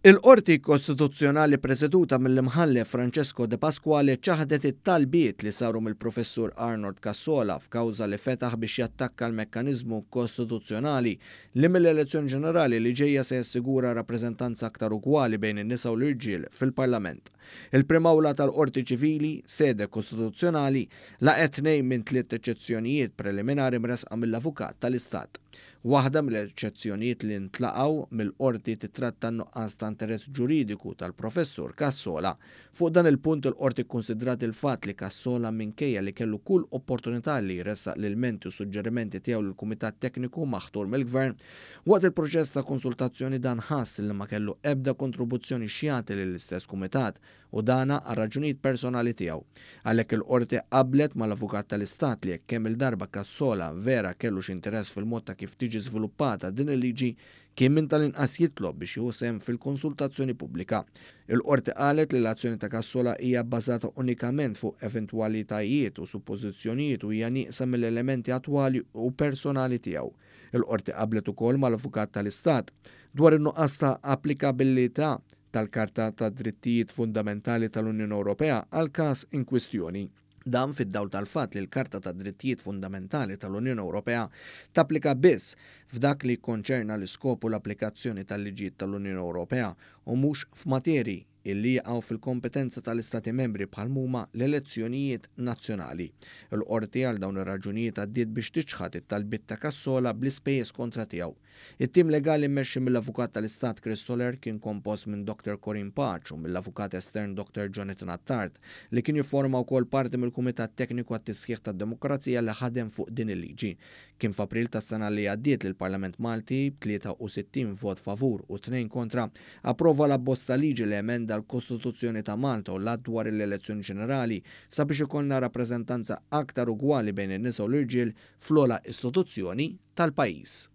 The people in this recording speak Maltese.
Il-Qorti Kostituzzjonali preseduta mill-Imħallef Francesco De Pasquale ċaħdet it-talbiet li saru mill-Professur Arnold Cassola f'kawża li fetaħ biex jattakka l-mekkaniżmu kostituzzjonali li mill-elezzjoni ġenerali li ġejja se jassigura rappreżentanza aktar ugwali bejn in-nisa u l-irġiel fil-Parlament. Il-Prim Awla tal-Qorti Ċivili, sede kostituzzjonali, laqgħet tnejn minn tliet eċċezzjonijiet preliminari mressqa mill-Avukat tal-Istat. Waħda mill-eċċezzjonijiet li ntlaqgħu mill-Qorti titratta n-nuqqas ta' interess ġuridiku tal-Professur Cassola. Fuq dan il-punt il-Qorti kkunsidrat il-fatt li Cassola, minkejja li kellu kull opportunità li jressaq l-ilmenti u suġġerimenti tiegħu lill-Kumitat Tekniku maħtur mill-Gvern, waqt il-proċess ta' konsultazzjoni dan ħass li ma kellu ebda kontribuzzjoni x'jagħti lill-istess kumitat u dana għal raġunijiet personali tiegħu. Għalhekk il-Qorti qablet mal-Avukat tal-Istat li jekk kemm-il darba Cassola vera kellu xi interess fil-mod ta' kif tiġi żviluppata din il-liġi, kien minn tal-inqas jitlob biex jieħu sehem fil-konsultazzjoni pubblika. Il-Qorti qalet li l-azzjoni ta' Cassola hija bbażata unikament fuq eventwalitajiet u suppożizzjonijiet u hija nieqsa mill-elementi attwali u personali tiegħu. Il-Qorti qablet ukoll mal-Avukat tal-Istat dwar in-nuqqas ta' applikabilità tal-Karta tad-Drittijiet Fundamentali tal-Unjoni Ewropea għall-każ inkwistjoni. Dan fid-dawl tal-fatt li l-Karta tad-Drittijiet Fundamentali tal-Unjoni Ewropea tapplika biss f'dak li jikkonċerna l-iskop u l-applikazzjoni tal-liġijiet tal-Unjoni Ewropea u mhux f'materji illi jaqgħu fil-kompetenza tal-Istati Membri bħal m'huma l-elezzjonijiet nazzjonali. Il-Qorti għal dawn ir-raġunijiet għaddiet biex tiċħad it-talbiet ta' Cassola bl-ispejjeż kontra tiegħu. It-tim legali mmexxi mill-Avukat tal-Istat Chris Soler kien kompost minn Dr Corinne Pace u mill-Avukat estern Dr Jonathan Attard, li kien jifforma wkoll parti mill-Kumitat Tekniku għat-Tisħiħ tad-Demokrazija li ħadem fuq din il-liġi. Kien f'April tas-sena li għaddiet li l-Parlament Malti, b'63 vot favur u tnejn kontra, approva l-abbozz ta' liġi li emenda l-Kostituzzjoni ta' Malta u l-Att dwar l-Elezzjoni Ġenerali sabiex ikollna rappreżentanza aktar ugwali bejn in-nisa u l-irġiel fl-ogħla istituzzjoni tal-pajjiż.